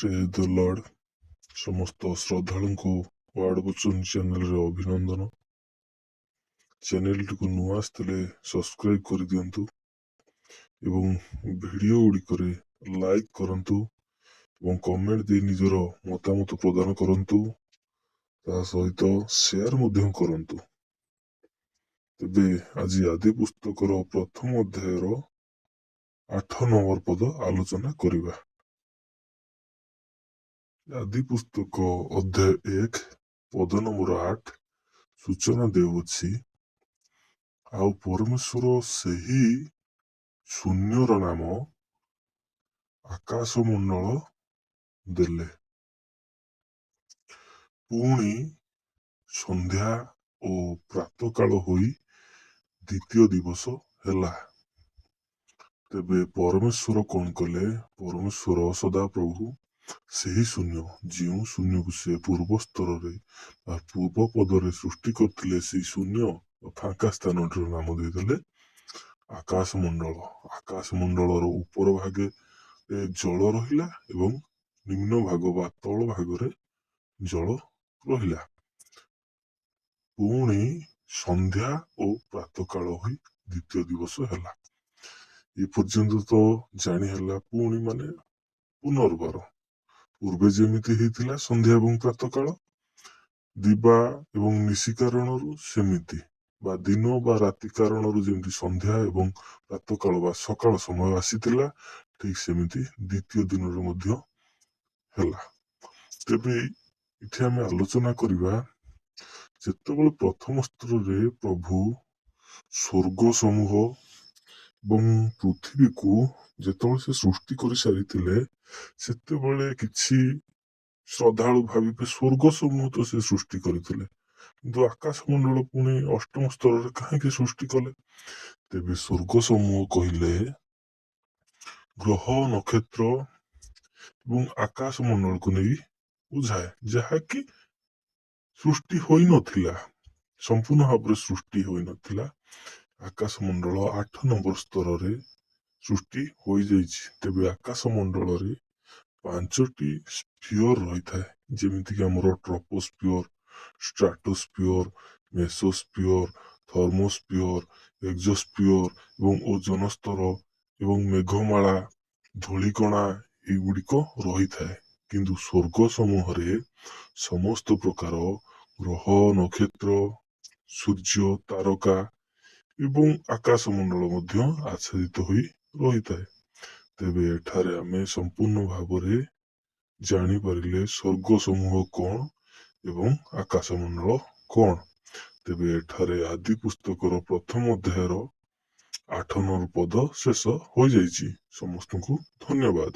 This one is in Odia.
ପ୍ରେଜ୍ ଦ ଲର୍ଡ। ସମସ୍ତ ଶ୍ରଦ୍ଧାଳୁଙ୍କୁ ୱାର୍ଡ ବଚନ ଚ୍ୟାନେଲରେ ଅଭିନନ୍ଦନ। ଚ୍ୟାନେଲଟିକୁ ନୂଆ ଆସିଥିଲେ ସବସ୍କ୍ରାଇବ କରିଦିଅନ୍ତୁ ଏବଂ ଭିଡ଼ିଓ ଗୁଡ଼ିକରେ ଲାଇକ୍ କରନ୍ତୁ ଏବଂ କମେଣ୍ଟ ଦେଇ ନିଜର ମତାମତ ପ୍ରଦାନ କରନ୍ତୁ, ତା ସହିତ ସେୟାର ମଧ୍ୟ କରନ୍ତୁ। ତେବେ ଆଜି ଆଦି ପୁସ୍ତକର ପ୍ରଥମ ଅଧ୍ୟାୟର 8 ନମ୍ବର ପଦ ଆଲୋଚନା କରିବା। ଆଦି ପୁସ୍ତକ ଅଧ୍ୟାୟ 1 ପଦ ନମ୍ବର 8 ସୂଚନା ଦେଉଅଛି, ଆଉ ପରମେଶ୍ୱର ସେହି ଶୂନ୍ୟର ନାମ ଆକାଶମଣ୍ଡଳ ଦେଲେ। ପୁଣି ସନ୍ଧ୍ୟା ଓ ପ୍ରାତଃକାଳ ହୋଇ ଦ୍ୱିତୀୟ ଦିବସ ହେଲା। ତେବେ ପରମେଶ୍ୱର କଣ କଲେ? ପରମେଶ୍ୱର ସଦାପ୍ରଭୁ ସେହି ଶୂନ୍ୟ, ଯେଉଁ ଶୂନ୍ୟକୁ ସେ ପୂର୍ବ ସ୍ତରରେ ବା ପୂର୍ବ ପଦରେ ସୃଷ୍ଟି କରିଥିଲେ, ସେହି ଶୂନ୍ୟ ବା ଫାଙ୍କା ସ୍ଥାନଟିର ନାମ ଦେଇଦେଲେ ଆକାଶମଣ୍ଡଳ। ଆକାଶମଣ୍ଡଳର ଉପର ଭାଗେ ଜଳ ରହିଲା ଏବଂ ନିମ୍ନ ଭାଗ ବା ତଳ ଭାଗରେ ଜଳ ରହିଲା। ପୁଣି ସନ୍ଧ୍ୟା ଓ ପ୍ରାତଃକାଳ ହୋଇ ଦ୍ୱିତୀୟ ଦିବସ ହେଲା। ଏ ପର୍ଯ୍ୟନ୍ତ ତ ଜାଣି ହେଲା, ପୁଣି ମାନେ ପୁନର୍ବାର। ପୂର୍ବେ ଯେମିତି ହେଇଥିଲା ସନ୍ଧ୍ୟା ଏବଂ ପ୍ରାତଃକାଳ, ଦିବା ଏବଂ ନିଶି କାରଣରୁ ସେମିତି, ବା ଦିନ ବା ରାତି କାରଣରୁ ଯେମିତି ସନ୍ଧ୍ୟା ଏବଂ ପ୍ରାତଃକାଳ ବା ସକାଳ ସମୟ ଆସିଥିଲା, ଠିକ ସେମିତି ଦ୍ୱିତୀୟ ଦିନରେ ମଧ୍ୟ ହେଲା। ତେବେ ଏଠି ଆମେ ଆଲୋଚନା କରିବା, ଯେତେବେଳେ ପ୍ରଥମ ସ୍ତରରେ ପ୍ରଭୁ ସ୍ୱର୍ଗ ସମୂହ ଏବଂ ପୃଥିବୀକୁ ଯେତେବେଳେ ସେ ସୃଷ୍ଟି କରିସାରିଥିଲେ, ସେତେବେଳେ କିଛି ଶ୍ରଦ୍ଧାଳୁ ଭାବିବେ, ସ୍ୱର୍ଗ ସମୂହ ତ ସେ ସୃଷ୍ଟି କରିଥିଲେ, କିନ୍ତୁ ଆକାଶମଣ୍ଡଳ ପୁଣି ଅଷ୍ଟମ ସ୍ତରରେ କାହିଁକି ସୃଷ୍ଟି କଲେ? ତେବେ ସ୍ୱର୍ଗ ସମୂହ କହିଲେ ଗ୍ରହ, ନକ୍ଷତ୍ର ଏବଂ ଆକାଶମଣ୍ଡଳକୁ ନେଇ ବୁଝାଏ, ଯାହାକି ସୃଷ୍ଟି ହୋଇନଥିଲା, ସମ୍ପୂର୍ଣ୍ଣ ଭାବରେ ସୃଷ୍ଟି ହୋଇନଥିଲା। ଆକାଶମଣ୍ଡଳ 8 ନମ୍ବର ସ୍ତରରେ ସୃଷ୍ଟି ହୋଇଯାଇଛି। ତେବେ ଆକାଶମଣ୍ଡଳରେ 5ଟି ସ୍ଫିୟର ରହିଥାଏ, ଯେମିତିକି ଆମର ଟ୍ରପୋସ୍ଫିୟର, ଷ୍ଟ୍ରାଟୋସ୍ଫିୟର, ମେସୋସ୍ଫିୟର, ଥର୍ମୋସ୍ଫିୟର, ଏକ୍ସୋସ୍ଫିୟର ଏବଂ ଓଜନ ସ୍ତର ଏବଂ ମେଘମାଳା, ଧୂଳିକଣା ଏଗୁଡ଼ିକ ରହିଥାଏ। କିନ୍ତୁ ସ୍ୱର୍ଗ ସମୂହରେ ସମସ୍ତ ପ୍ରକାର ଗ୍ରହ, ନକ୍ଷତ୍ର, ସୂର୍ଯ୍ୟ, ତାରକା ଏବଂ ଆକାଶମଣ୍ଡଳ ମଧ୍ୟ ଆଚ୍ଛାଦିତ ହୋଇ ରହିଥାଏ। ତେବେ ଏଠାରେ ଆମେ ସମ୍ପୂର୍ଣ୍ଣ ଭାବରେ ଜାଣିପାରିଲେ ସ୍ୱର୍ଗ ସମୂହ କଣ ଏବଂ ଆକାଶମଣ୍ଡଳ କଣ। ତେବେ ଏଠାରେ ଆଦି ପୁସ୍ତକର ପ୍ରଥମ ଅଧ୍ୟାୟର 8 ନମ୍ବର ପଦ ଶେଷ ହୋଇଯାଇଛି। ସମସ୍ତଙ୍କୁ ଧନ୍ୟବାଦ।